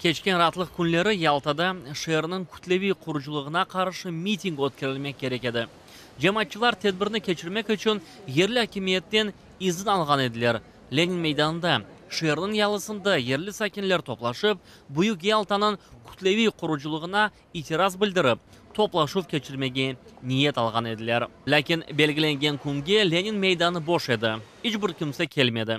Keçken raatlıq künleri Yaltada şeerniñ kütleviy qurucılığına qarşı miting ötkerilmek kerek edi. Cemaatçılar tedbirni keçirmek içün yerli akimiyetten izin alğan ediler. Lenin meydanında, şeerniñ yalısında yerli sakinler toplaşıp, Büyük Yaltanıñ kütleviy qurucılığına itiraz bildirip, toplaşuv keçirmege niyet alğan ediler. Lâkin belgilengen künge Lenin meydanı boş edi, iç bir kimse kelmedi.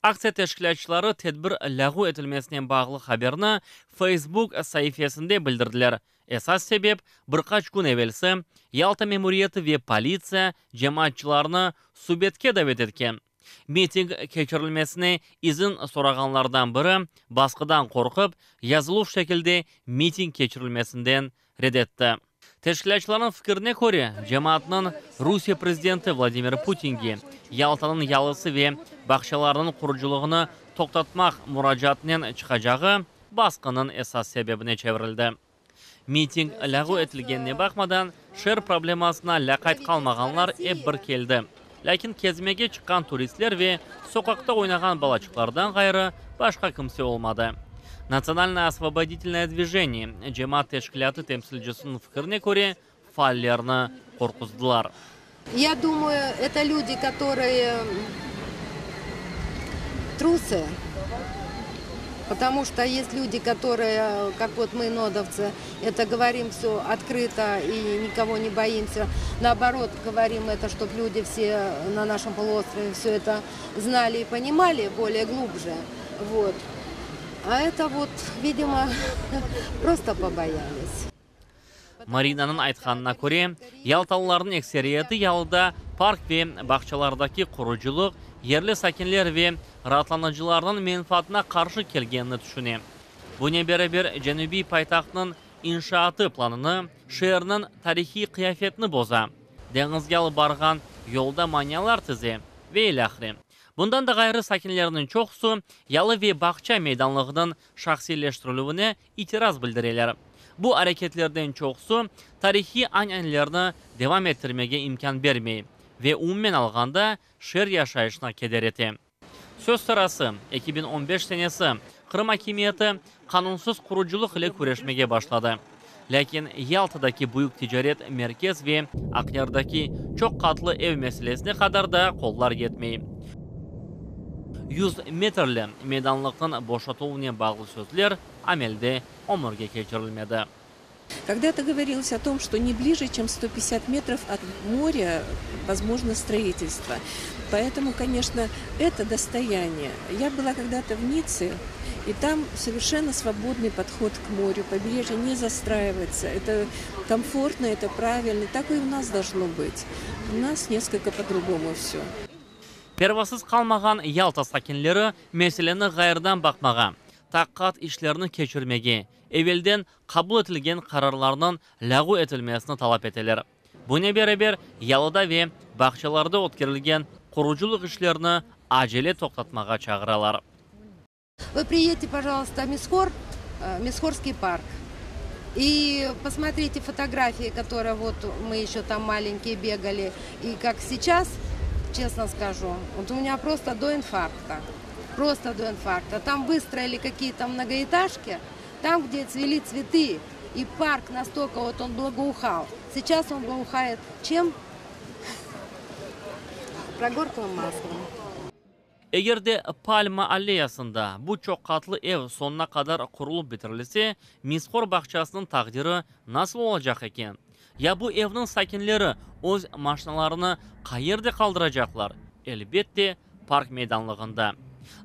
Aktsiya teşkilâtçıları tedbir lâğu etilmesinen bağlı haberni Feysbuk saifesinde bildirdiler. Esas sebep, bir qaç kün evelsi Yalta memuriyeti ve politsiya cemaatçılarnı subetke davet etken. Miting keçirilmesine izin sorağanlardan biri, basqıdan qorqıp, yazıluv şekilde miting keçirilmesinden red etti. Teşkilâtçılarnıñ fikirine köre, cemaatnıñ Rusiye prezidenti Vladimir Putinge Yaltanıñ yalısı ve bağçalarınıñ qurucılığını toqtatmaq muracaatınen çıqacağı basqınıñ esas sebebine çevirildi. Miting lâğu etilgenine baqmadan, şeer problemasına lâqayt qalmağanlar ep bir keldi. Lâkin kezmege çıqqan turistler ve soqaqta oynağan balaçıqlardan ğayrı başqa kimse olmadı. Natsionalnoye osvoboditelnoye dvijeniye cemaat teşkilâtı temsilcisiniñ fikirine köre, faallerni qorquzdılar. Ya dumayu, eto lyudi, kotorıye trusı, potomu çto est lyudi, kotorıye, kak vot mı, nodovtsı, eto govorim vsö otkrıto i nikogo ne boimsâ, naoborot, govorim eto, çtob lyudi vse na našem poluostrove vsö eto znali i ponimali bolее glubže, vot, a eto vot, vidimo, prosto poboyalis. Marinanıñ aytqanına köre, yaltalılarnıñ ekseriyeti yalıda park ve bağçalardaki qurucılıq yerli sakinler ve raatlanıcılarnıñ menfaatına qarşı kelgenini tüşüne. Bunen beraber, cenübiy paytahtnıñ inşaatı planını şeerniñ tarihiy qıyafetini boza, deñizge alıp barğan yolda manialar tize ve ilâhre. Bundan da ğayrı, sakinlerniñ çoqusı yalı ve bağça meydanlığınıñ şahsiyleştirilüvine itiraz bildireler. Bu areketlerden çoqusı tarihiy añanelerni devam ettirmege imkân bermey ve umumen alğanda şeer yaşayışına keder ete. Söz sırası, 2015 senesi Qırım akimiyeti qanunsız qurucılıq ile küreşmege başladı. Lâkin Yaltadaki büyük ticaret merkez ve Aqyardaki çoq qatlı ev meselesine qadar da qollar yetmey. 100 metrli meydanlıqnıñ boşatıluvınen bağlı sözler amelde ömürge keçirilmedi. Когда-то говорилось о том, что не ближе, чем 150 метров от моря возможно строительство. Поэтому, конечно, это достояние. Я была когда-то в Ницце, и там совершенно свободный подход к морю, побережье не застраивается. Это комфортно, это правильно. Так и у нас должно быть. У нас несколько по-другому все. Pervasız qalmağan Yalta sakinleri meseleni ğayrıdan baqmağa, taqiqat işlerini keçirmege, evelden qabul etilgen qararlarnıñ lâğu etilmesini talap eteler. Bunen beraber, yalıda ve bağçalarda ötkerilgen qurucılıq işlerini acele toqtatmağa çağıralar. Вы приедьте, пожалуйста, в Мисхор, Мисхорский парк, и посмотрите фотографии, которые вот мы еще там маленькие бегали, и как сейчас, честно скажу, вот у меня просто до инфаркта, просто до инфаркта. Там выстроили какие-то многоэтажки, там, где цвели цветы, и парк настолько вот он благоухал. Сейчас он благоухает чем? Прогорклым маслом. Eger de Palma alleyasında bu çoq qatlı ev soñuna qadar qurulıp bitirilse, Mishor bağçasınıñ taqdiri nasıl olacaq eken? Ya bu evniñ sakinleri öz maşinalarını qayerde qaldıracaqlar? Elbette, park meydanlığında.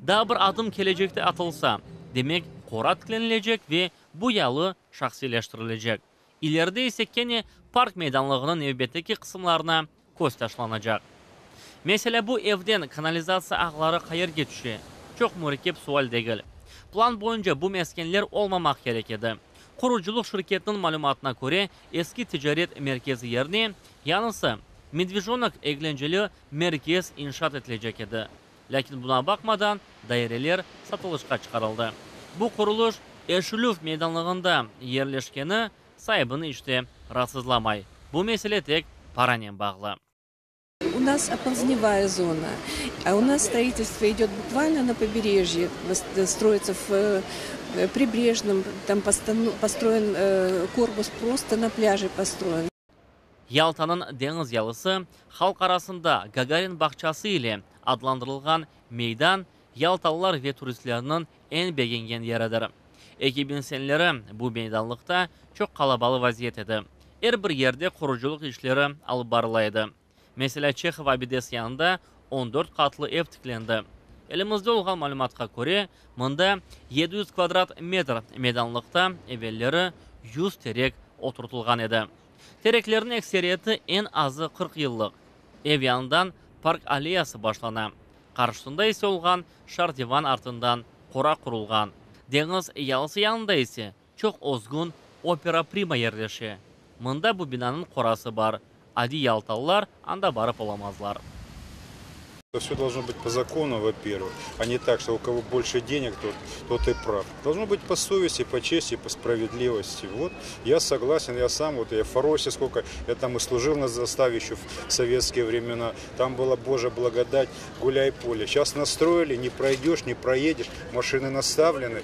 Daa bir adım kelecekte atılsa, demek, qora tiklenilecek ve bu yalı şahsiyleştirilecek. İleride ise kene park meydanlığınıñ nevbetteki qısımlarına köz taşlanacaq. Meselâ, bu evden kanalizatsiya ağları qayerge tüşe? Çoq mürekkep sual degil. Plan boyunca bu meskenler olmamaq kerek edi. Qurucılıq şirketiniñ malümatına köre, eski ticaret merkezi yerine yañısı, Medvejonok eglenceli merkez inşaat etilecek edi. Lâkin buna baqmadan, daireler satılışqa çıqarıldı. Bu qurulış Eşilüv meydanlığında yerleşkeni saibini işte raatsızlamay. Bu mesele tek paranen bağlı. У нас оползневая зона, а у нас строительство идет буквально на побережье, строится в. Прибрежном, там построен корпус, просто на пляже построен. Yaltanıñ deñiz yalısı, halq arasında Gagarin bağçası ile adlandırılğan meydan yaltalılar ve turistlerniñ eñ begengen yeridir. 2000 seneleri bu meydanlıqta çoq qalabalı vaziyet edi. Er bir yerde qurucılıq işleri alıp barıla edi. Meselâ, Çehov abidesi yanında 14 qatlı ev tiklendi. Elimizde olğan malümatqa köre, mında 700 kvadrat metr meydanlıqta evelleri 100 terek oturtılğan edi. Tereklerniñ ekseriyeti eñ azı 40 yıllıq. Ev yanından park alleyası başlana. Qarşısında ise olğan şardivan artından qora qurulğan. Deñiz yalısı yanında ise çoq özgün Opera Prima yerleşe. Mında bu binanıñ qorası bar. Adiy yaltalılar anda barıp olamazlar. Все должно быть по закону, во-первых, а не так, что у кого больше денег, тот и прав. Должно быть по совести, по чести, по справедливости. Вот я согласен, я сам, вот я в Форосе сколько, я там и служил на заставе еще в советские времена, там была Божья благодать, гуляй поле. Сейчас настроили, не пройдешь, не проедешь, машины наставлены.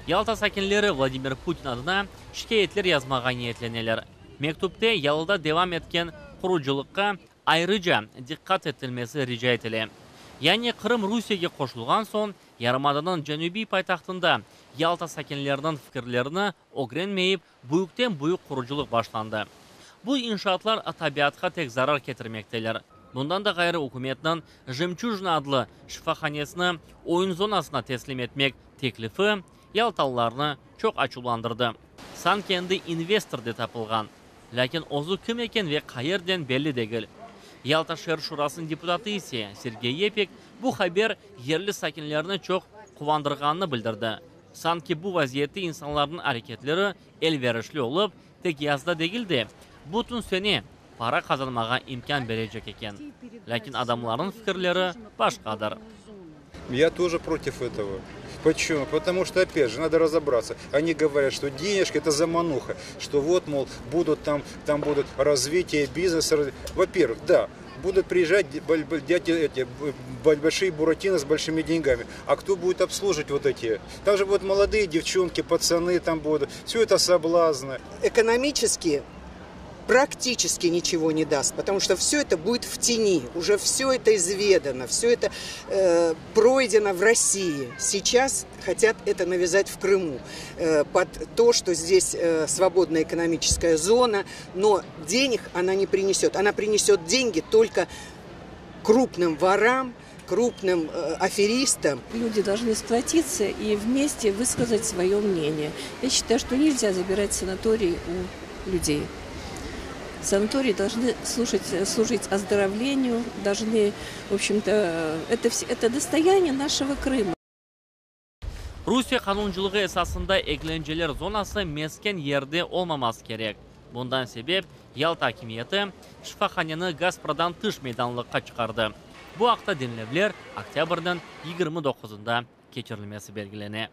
Yalta sakinleri Vladimir Putin adına şikâyetler yazmağa niyetleneler. Mektüpte yalıda devam etken qurucılıqqa ayrıca diqqat etilmesi rica etile. Yani Qırım Rusiyege qoşulğan soñ yarımadanıñ cenübiy paytahtında Yalta sakinleriniñ fikirlerini ögrenmeyip büyükten büyük qurucılıq başlandı. Bu inşaatlar tabiatqa tek zarar ketirmekteler. Bundan da ğayrı ükümetniñ Jemçujna adlı şifahanesini oyun zonasına teslim etmek teklifi yaltalılarnı çoq açuvlandırdı. Sanki endi investor de tapılğan. Lâkin özü kim eken ve qayerden belli degil. Yalta şeer şurasınıñ deputatı ise Sergey Yepik bu haber yerli sakinlerni çoq quvandırğanını bildirdi. Sanki bu vaziyette insanlarnıñ areketleri elverişli olıp, tek yazda degil de, bütün sene para qazanmağa imkân berecek eken. Lâkin adamlarnıñ fikirleri başqadır. Я тоже против этого. Почему? Потому что, опять же, надо разобраться. Они говорят, что денежки это замануха, что вот, мол, будут там, там будут развитие бизнеса. Во-первых, да, будут приезжать дяди, эти, большие буратино с большими деньгами. А кто будет обслуживать вот эти? Там же будут молодые девчонки, пацаны там будут. Все это соблазны. Экономически практически ничего не даст, потому что все это будет в тени, уже все это изведано, все это пройдено в России. Сейчас хотят это навязать в Крыму под то, что здесь свободная экономическая зона, но денег она не принесет. Она принесет деньги только крупным ворам, крупным аферистам. Люди должны сплотиться и вместе высказать свое мнение. Я считаю, что нельзя забирать санатории у людей. Санатории должны служить оздоровлению, должны, в общем-то, это достояние нашего Крыма. Rusiye qanuncılığı esasında eglenceler zonası mesken yerde olmaması kerek. Bundan sebep Yalta akimiyeti şifahaneni Gaspradan tış meydanlıqqa çıqardı. Bu aqta diñlevler oktâbrniñ 29-ında keçirilmesi belgilene.